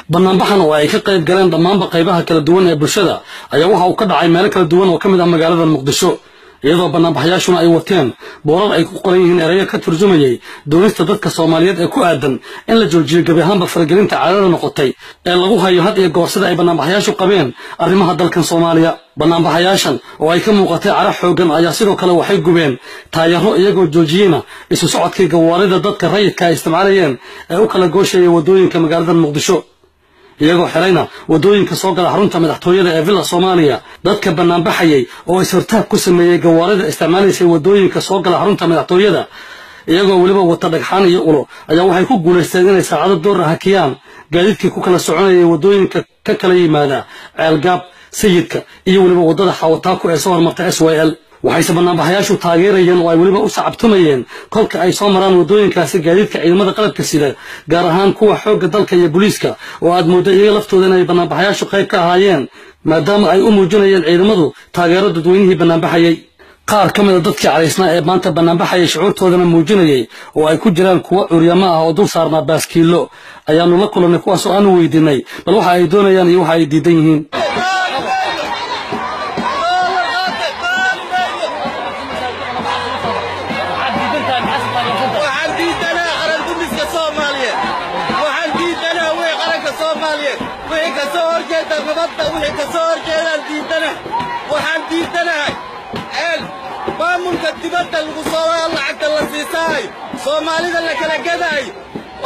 Banaanbaxan oo ay ka qayb galeen dhammaanba qaybaha kala duwan ee bulshada ayaa waxa uu ka dhacay meelo kala duwan oo ka mid ah magaalada Muqdisho, iyadoo banaanbaxayaashuna ay wateen boorar ay ku qoran yihiin erayo ka turjumayay doonista dadka Soomaaliyeed ee ku aadan in la joojiyo gebi ahaanba faragelinta caadada noqotay ee lagu hayo had iyo goor sida ay banaanbaxayaashu qabeen arrimaha dalkan Soomaaliya. Banaanbaxayaashan oo ay ka muuqatay cara xooggan ayaa sidoo kale waxay gubeen taayaro, iyagoo joojiyeyna isu socodkii gawaarida dadka rayidka ay isticmaalayeen ee u kala gooshayay waddooyinka magaalada Muqdisho, iyagoo xirayna waddooyinka soo gala xarunta madaxtooyada ee Villa Soomaaliya. Dadka banaanbaxayay oo is-hortaag ku sameeyey gawaarida isticmaalaysay waddooyinka soo gala xarunta madaxtooyada, iyagoo weliba wata dhagxaan iyo ulo, ayaa waxay ku guulaysteen inay saacado door ah hakiyaan gaadiidkii ku kala soconayay waddooyinka ka kala yimaada Ceelgaab, Sayidka iyo weliba waddada Xawataako ee soo hormarta SYL. Waxayse banaanbaxayaashu taageerayeen oo ay weliba u sacabtumayeen kolka ay soo maraan waddooyinkaasi gaadiidka ciidamada qalabka sida, gaar ahaan kuwa xoogga dalka iyo booliiska, oo aad mooddo iyaga laftooda inay banaanbaxayaashu qayb ka ahaayeen, maadaama ay u muujinayeen ciidamadu taageero dadweynihii banaanbaxayay. Qaar ka mid a dadkii caraysnaa ee maanta banaanbaxayay, shucuurtoodana muujinayay, oo ay ku jiraan kuwo curyamo ah oo dul saarnaa baaskiilo, ayaanu la kulannay, kuwaas oo aanu weydiinay bal waxa ay doonayaan iyo waxa ay diidan yihiin. Waxaan diidanaa qaran dumiska Soomaaliyeed. Waxaan diidanaa wixii qaranka Soomaaliyeed, wixii ka soo horjeeda nabadda, wixii ka soo horjeedaan diidana. Waxaan diidanahay een maamulka dibadda lagu soo lacagta la siisaayo, Soomaalida la kala gadaayo,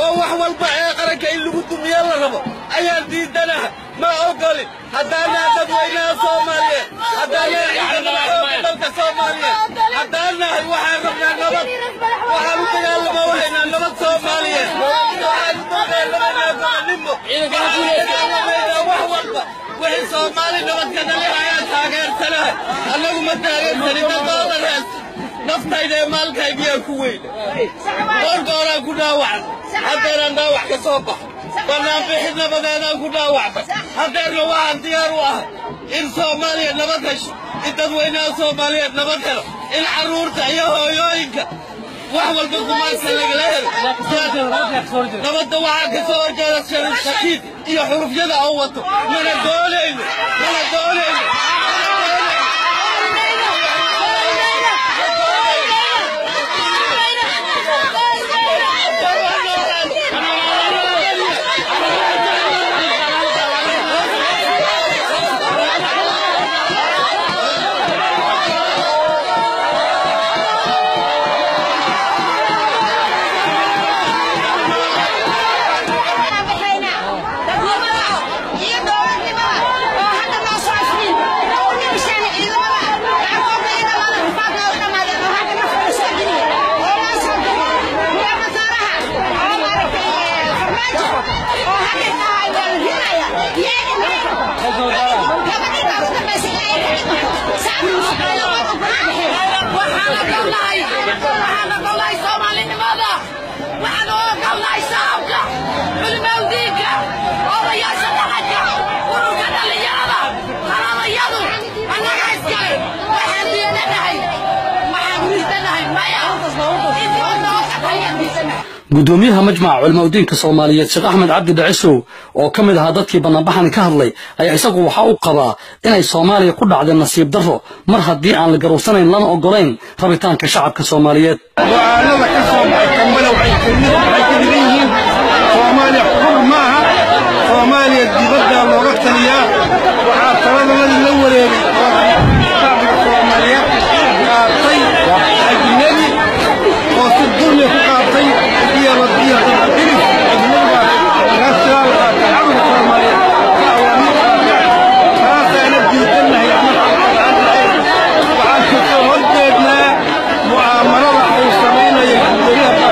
oo wax walba ee qaranka in lagu dumiyo la rabo ayaan diidanahay. Ma ogolin haddaanaa dadweynaha Soomaaliyeed, haddaanaa ciidamada xoogga dalka Soomaaliyeed haddaan nahay, waxaan rabnaa nabad. Waxaan u dagaalama wahaynaa nabad Soomaaliyeed. Waxaan u dagaalamaynaa gobonnimo. Waxaan u dagaalamaynaa wax walba wixii Soomaali nabad ka dhalihayaa taageersanahay. Annagu ma taageersanin dad doolar haysta. Naftayda ee maalkaygiyaa ku weyna, dhowr gooraan ku dhaawacnay, haddeeraan dhaawac ka soo baxo. Banaanbixid nabadeedaan ku dhaawacmay, haddeerna waxaan diyaar u ahay in Soomaaliya nabad hesho, in dadweynaha Soomaaliyeed nabad helo, in carruurta iyo hooyooyinka wax walba gumaadka lagala helo nabadda. Waxaa ka soo horjeeda Shariif Shakiid iyo xurufyada oo wato. Mana doonayno, mana doonayno. Waxaan ogolnahay Soomaalinimada, waxaan ogolnahay shacabka, culimaudiinka, odayaasha dhaqanka, ururka dhallinyarada, halalayadu annaga iskale. Waxaan diidanahay, waxaan diidanahay maya intii diidanahay. Gudoomiyaha Majmaca Culimaudiinka Soomaaliyeed Sheekh Axmed Cabdi Dhacisow oo ka mid ahaa dadkii banaanbaxani ka hadlay ayaa isagu waxa uu qabaa inay Soomaaliya ku dhacday nasiib darro mar haddii aan la garowsanayn lana ogolayn rabitaanka shacabka Soomaaliyeed. Go'aanada ka soo baxay Kambala waxay ka dhigan yihiin Soomaaliya xur maaha, Soomaaliya dibaddaa looga taliyaa. Waxaa taladanadii la wareegay oo shacbiga Soomaaliyeed qaatay ajnabi oo si dulmi ku qaatay iyo dabadhilif ajnabi baa naasilaal qaatay shacbiga Soomaaliyeed si awaamiir qaatay. Taasaana diidannahay. Waxaan ka soo horjeednaa mu'aamalada uu samaynayo gudoomiyaha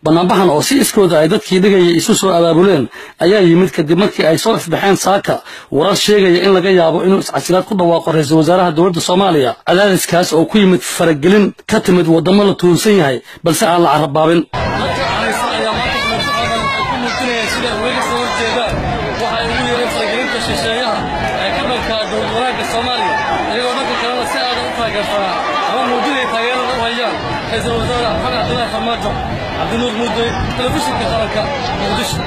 Banaanbaxan oo si iskooda ay dadkii dhigayay isu soo abaabuleen ayaa yimid kadib markii ay soo ifbaxeen saaka warar sheegaya in laga yaabo inuu iscasilaad ku dhawaaqo ra-iisul wasaaraha dowladda Soomaaliya, cadaadiskaas oo ku yimid faragelin ka timid waddamo la tuhunsan yahay balse aan la carabaabin. Dadka caraysan ayaa maanta banaanbaxoodan waxay ku muujinayaan sida ay uga soo horjeedaan waxa ay ugu yeereen faragelinta shisheeyaha ee ka dhanka dowlad wanaagga Soomaaliya, iyagoo dhanka kalena si aada u taageersanaa ama muujinaya taageerada u hayaan ra-iisul wasaare Maxamed Cabdullaahi Farmaajo. Cabdinuur Muudey, telefishinka qaranka, Muqdisho.